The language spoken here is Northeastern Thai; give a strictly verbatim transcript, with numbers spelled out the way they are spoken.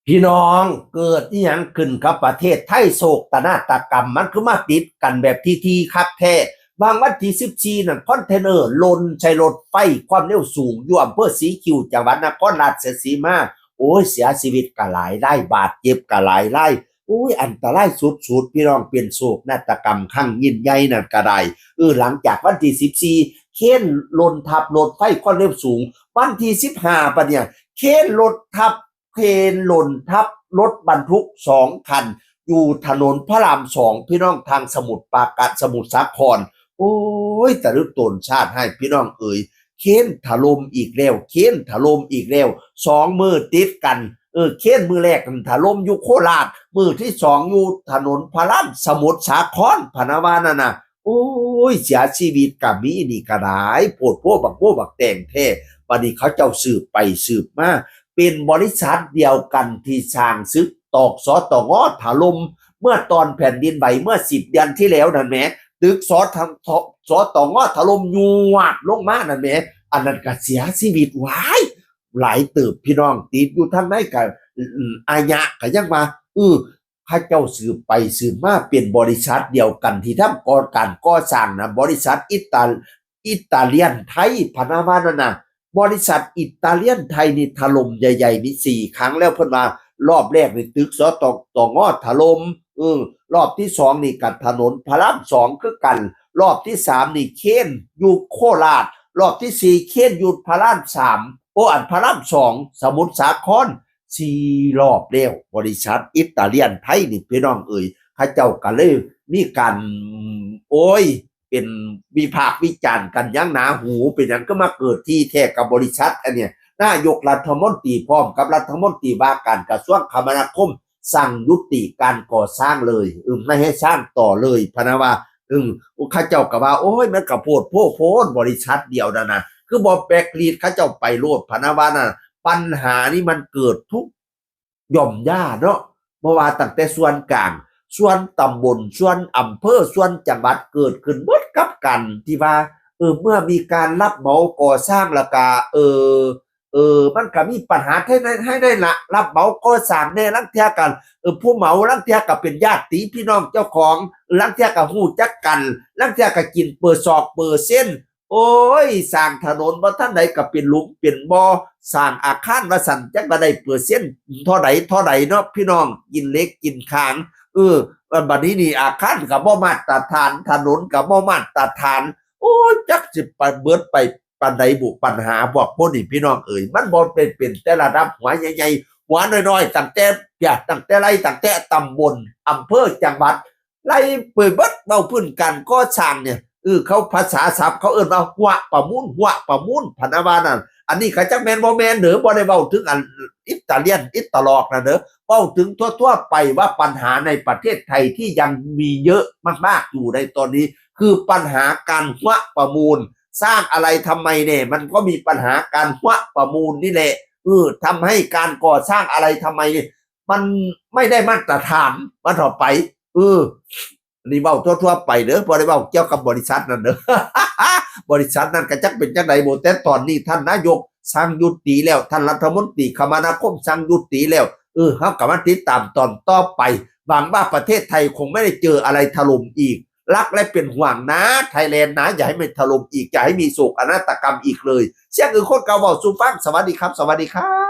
พี่น้อง เกิดอิหยังขึ้นกับประเทศไทย โศกนาฏกรรมมันคือมาติดกันแบบทีๆ คักแท้ บางวันที่สิบสี่นั่น คอนเทนเนอร์หล่นใส่รถไฟความเร็วสูง อยู่อำเภอศรีคิ้ว จังหวัดนครราชสีมา โอ้ย เสียชีวิตก็หลายราย บาดเจ็บก็หลายราย โอ้ย อันตรายสุดๆ พี่น้อง เป็นโศกนาฏกรรมครั้งยิ่งใหญ่นั่นก็ได้ เออ หลังจากวันที่สิบสี่ เครนหล่นทับรถไฟความเร็วสูง วันที่สิบห้า ปะเนี่ย เครนหล่นทับ เครนหล่นทับรถบรรทุกสองคัน อยู่ถนนพระรามสอง พี่น้อง ทางสมุทรปราการ สมุทรสาคร โอ้ย ตะลึงโตนชาติให้ พี่น้องเอ๋ย เครนถล่มอีกแล้ว เครนถล่มอีกแล้ว สองมื้อติดกัน เออ เครนมื้อแรกนั่นถล่มอยู่โคราช มื้อที่สองอยู่ถนนพระราม สมุทรสาคร พะนะว่านั่นน่ะ โอ้ย เสียชีวิตก็มีนี่ก็ได้ โพดโพบักโพบักแตงแท้ บัดนี้เขาเจ้าสืบไปสืบมา เป็นบริษัทเดียวกันที่สร้างตึกตอก สตง ถล่ม เมื่อตอนแผ่นดินไหวเมื่อสิบเดือนที่แล้วนั่นแหม ตึก สตง ถล่มยวบลงมานั่นแหม อันนั้นก็เสียชีวิตหลาย หลายเติบ พี่น้อง ติดอยู่ทางในก็ อืม อาญะก็ยังว่า เออ เขาเจ้าสืบไปสืบมา เป็นบริษัทเดียวกันที่ทำก่อ การก่อสร้างนะ บริษัทอิตา อิตาเลียนไทย พะนะว่านั่นน่ะ บริษัทอิตาเลียนไทยนี่ถล่มใหญ่ๆ นี่สี่ครั้งแล้ว เพิ่นว่ารอบแรกนี่ตึก สตง ถล่ม เออ รอบที่สองนี่ก็ถนนพระรามสองคือกัน รอบที่สามนี่เครนอยู่โคราช รอบที่สี่เครนอยู่พระรามสาม โอ้ อันพระรามสอง สมุทรสาคร สี่รอบแล้ว บริษัทอิตาเลียนไทยนี่ พี่น้องเอ๋ย เขาเจ้าก็เลยมีการ โอ้ย เป็นวิพากษ์วิจารณ์กันอย่างหนาหู เป็นหยังคือมาเกิดที่แท้กับบริษัทอันเนี้ย นายกรัฐมนตรีพร้อมกับรัฐมนตรีว่าการกระทรวงคมนาคม สั่งยุติการก่อสร้างเลย เออ ไม่ให้สร้างต่อเลย พะนะว่า เออ เขาเจ้าก็ว่า โอ้ย มันก็โพดโพโพด บริษัทเดียวนั่นน่ะ คือบ่แบล็คลิสต์เขาเจ้าไปโลด พะนะว่านั่น ปัญหานี่มันเกิดทุกหย่อมย่าเนาะ บ่ว่าตั้งแต่ส่วนกลาง ส่วนตำบล ส่วนอำเภอ ส่วนจังหวัด เกิดขึ้นหมดกับการที่ว่า เออ เมื่อมีการรับเหมาก่อสร้างแล้วก็ เออ เออ มันก็มีปัญหาให้ได้ ให้ได้ละ รับเหมาก่อสร้างแน่ ลางเทื่อก็ เออ ผู้เหมา ลางเทื่อก็เป็นญาติพี่น้องเจ้าของ ลางเทื่อก็ฮู้จักกัน ลางเทื่อก็กินเปอร์ซอกเปอร์เซ็นต์ โอ้ย สร้างถนนบ่ทันใดก็เป็นหลุมเป็นบ่อ สร้างอาคารว่าซั่น จักว่าได้เปอร์เซ็นต์เท่าใดเท่าใดเนาะ พี่น้อง กินเหล็กกินคาน เออ บัดนี้นี่อาคารก็บ่มาตรฐาน ถนนก็บ่มาตรฐาน โอ้ย จักสิไปเบิดไปปานใดบุ ปัญหาพวกพวกนี้ พี่น้องเอ๋ย มันบ่เป็น เป็นแต่ระดับหัวใหญ่ๆ หัวน้อยๆ ตั้งแต่ เปีย ตั้งแต่ไล่ ตั้งแต่ตำบล อำเภอ จังหวัด ไล่ไปเบิด เว้าพื้นการก่อสร้างเนี่ย เออ เขาภาษาศัพท์เขาเอิ้นว่าหัวประมูล หัวประมูล พะนะว่านั่น อันนี้ก็จักแม่นบ่แม่นเด้อ บ่ได้เว้าถึงอันอิตาเลียน อิตาลอกนะเด้อ เว้าถึงทั่วๆ ไปว่าปัญหาในประเทศไทยที่ยังมีเยอะมากๆ อยู่ในตอนนี้ คือปัญหาการหัวประมูล สร้างอะไรทำไมเนี่ย มันก็มีปัญหาการหัวประมูลนี่แหละ เออ ทำให้การก่อสร้างอะไรทำไมเนี่ย มันไม่ได้มาตรฐาน ว่าต่อไป เออ นี่เว้าทั่วๆ ไปเด้อ บ่ได้เว้าเกี่ยวกับบริษัทนั่นเด้อ บริษัทนั่นก็จักเป็นจังใดบุ แต่ตอนนี้ท่านนายกสั่งยุติแล้ว ท่านรัฐมนตรีคมนาคมสั่งยุติแล้ว เออ เฮาก็มาติดตามตอนต่อไป หวังว่าประเทศไทยคงไม่ได้เจออะไรถล่มอีก รักและเป็นห่วงนะ ไทยแลนด์นะ อย่าให้มันถล่มอีก อย่าให้มีโศกนาฏกรรมอีกเลย เสียงอื่นคนเก่าเว้าสู่ฟัง สวัสดีครับ สวัสดีครับ